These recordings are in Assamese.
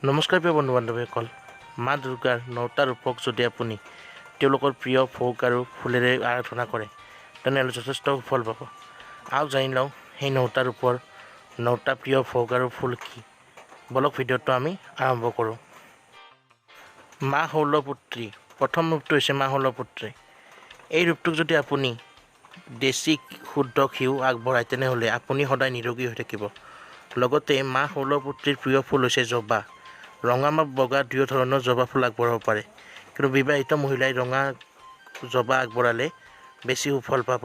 নমস্কাৰ প্ৰিয় বন্ধু বান্ধৱীসকল, মা দুৰ্গাৰ নটা ৰূপক যদি আপুনি তেওঁলোকৰ প্ৰিয় ভোগ আৰু ফুলেৰে আৰাধনা কৰে তেনেহ'লে যথেষ্ট সুফল পাব। আহক জানি লওঁ সেই নটা ৰূপৰ নটা প্ৰিয় ভোগ আৰু ফুল কি। বলক ভিডিঅ'টো আমি আৰম্ভ কৰোঁ। মা শৈলপুত্ৰী, প্ৰথম ৰূপটো হৈছে মা শৈলপুত্ৰী। এই ৰূপটোক যদি আপুনি দেশী শুদ্ধ ঘিউ আগবঢ়ায় তেনেহ'লে আপুনি সদায় নিৰোগী হৈ থাকিব। লগতে মা শৈলপুত্ৰীৰ প্ৰিয় ফুল হৈছে জবা। ৰঙা বা বগা দুয়ো ধৰণৰ জবা ফুল আগবঢ়াব পাৰে, কিন্তু বিবাহিত মহিলাই ৰঙা জবা আগবঢ়ালে বেছি সুফল পাব।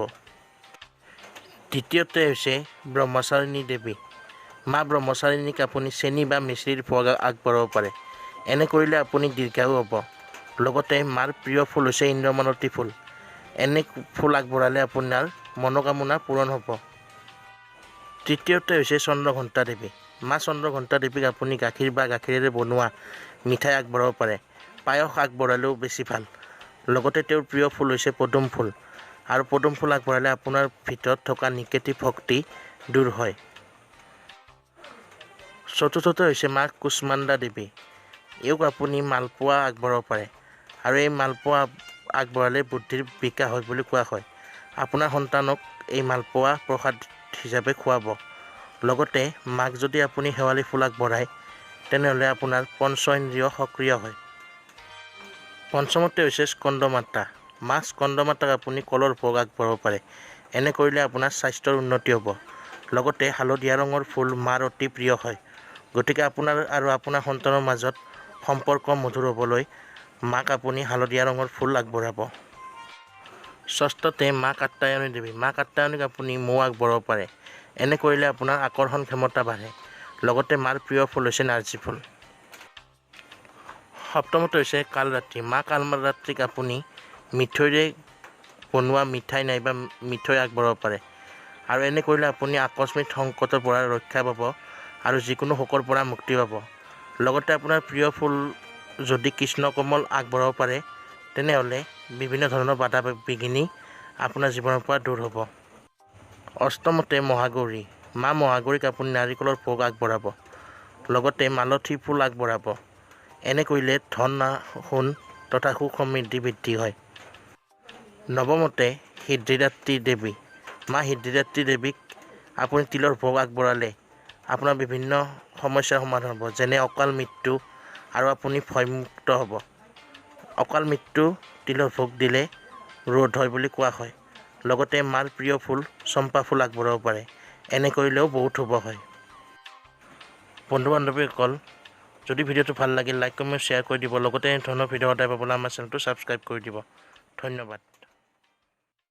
দ্বিতীয়তে হৈছে ব্ৰহ্মচাৰিণী দেৱী। মা ব্ৰহ্মচাৰিণীক আপুনি চেনি বা মিচিৰিৰ ভোগ আগবঢ়াব পাৰে। এনে কৰিলে আপুনি দীৰ্ঘায়ু হ'ব। লগতে মাৰ প্ৰিয় ফুল হৈছে ইন্দ্ৰমালতী ফুল। এনে ফুল আগবঢ়ালে আপোনাৰ মনোকামনা পূৰণ হ'ব। তৃতীয়তে হৈছে চন্দ্ৰঘণ্টা দেৱী। মা চন্দ্ৰঘণ্টা দেৱীক আপুনি গাখীৰ বা গাখীৰেৰে বনোৱা মিঠাই আগবঢ়াব পাৰে। পায়স আগবঢ়ালেও বেছি ভাল। লগতে তেওঁৰ প্ৰিয় ফুল হৈছে পদুম ফুল, আৰু পদুম ফুল আগবঢ়ালে আপোনাৰ ভিতৰত থকা নিগেটিভ শক্তি দূৰ হয়। চতুৰ্থতে হৈছে মা কুষ্মাণ্ডা দেৱী। এওঁক আপুনি মালপোৱা আগবঢ়াব পাৰে, আৰু এই মালপোৱা আগবঢ়ালে বুদ্ধিৰ বিকাশ হয় বুলি কোৱা হয়। আপোনাৰ সন্তানক এই মালপোৱা প্ৰসাদ হিচাপে খুৱাব। লগতে মাক যদি আপুনি শেৱালি ফুল আগবঢ়ায় তেনেহ'লে আপোনাৰ পঞ্চ ইন্দ্ৰিয় সক্ৰিয় হয়। পঞ্চমতে হৈছে স্কন্দমাতা। মা স্কন্দমাতাক আপুনি কলৰ ভোগ আগবঢ়াব পাৰে। এনে কৰিলে আপোনাৰ স্বাস্থ্যৰ উন্নতি হ'ব। লগতে হালধীয়া ৰঙৰ ফুল মাৰ অতি প্ৰিয় হয়। গতিকে আপোনাৰ আৰু আপোনাৰ সন্তানৰ মাজত সম্পৰ্ক মধুৰ হ'বলৈ মাক আপুনি হালধীয়া ৰঙৰ ফুল আগবঢ়াব। ষষ্ঠতে মা কাত্যায়নী দেৱী। মা কাত্যায়নীক আপুনি মৌ আগবঢ়াব পাৰে। এনে কৰিলে আপোনাৰ আকৰ্ষণ ক্ষমতা বাঢ়ে। লগতে মাৰ প্ৰিয় ফুল হৈছে নাৰ্জী ফুল। সপ্তমতে হৈছে কালৰাত্ৰি। মা কালৰাত্ৰিক আপুনি মিঠৈৰে বনোৱা মিঠাই নাইবা মিঠৈ আগবঢ়াব পাৰে, আৰু এনে কৰিলে আপুনি আকস্মিক সংকটৰ পৰা ৰক্ষা পাব আৰু যিকোনো শোকৰ পৰা মুক্তি পাব। লগতে আপোনাৰ প্ৰিয় ফুল যদি কৃষ্ণকমল আগবঢ়াব পাৰে তেনেহ'লে বিভিন্ন ধৰণৰ বাধা বিঘিনি আপোনাৰ জীৱনৰ পৰা দূৰ হ'ব। অষ্টমতে মহাগৌৰী। মা মহাগৌৰীক আপুনি নাৰিকলৰ ভোগ আগবঢ়াব, লগতে মালতী ফুল আগবঢ়াব। এনে কৰিলে ধন সোণ তথা সুখ সমৃদ্ধি বৃদ্ধি হয়। নৱমতে সিদ্ধিদাত্ৰী দেৱী। মা সিদ্ধিদাত্ৰী দেৱীক আপুনি তিলৰ ভোগ আগবঢ়ালে আপোনাৰ বিভিন্ন সমস্যাৰ সমাধান হ'ব, যেনে অকাল মৃত্যু আৰু আপুনি ভয়মুক্ত হ'ব। অকাল মৃত্যু তিলৰ ভোগ দিলে ৰোধ হয় বুলি কোৱা হয়। লগতে মাৰ প্ৰিয় ফুল চম্পা ফুল আগবঢ়াব পাৰে। এনে কৰিলেও বহুত শুভ হয়। বন্ধু বান্ধৱীসকল, যদি ভিডিঅ'টো ভাল লাগিল লাইক, কমেণ্ট, শ্বেয়াৰ কৰি দিব। লগতে এনেধৰণৰ ভিডিঅ' সদায় পাবলৈ আমাৰ চেনেলটো ছাবস্ক্ৰাইব কৰি দিব। ধন্যবাদ।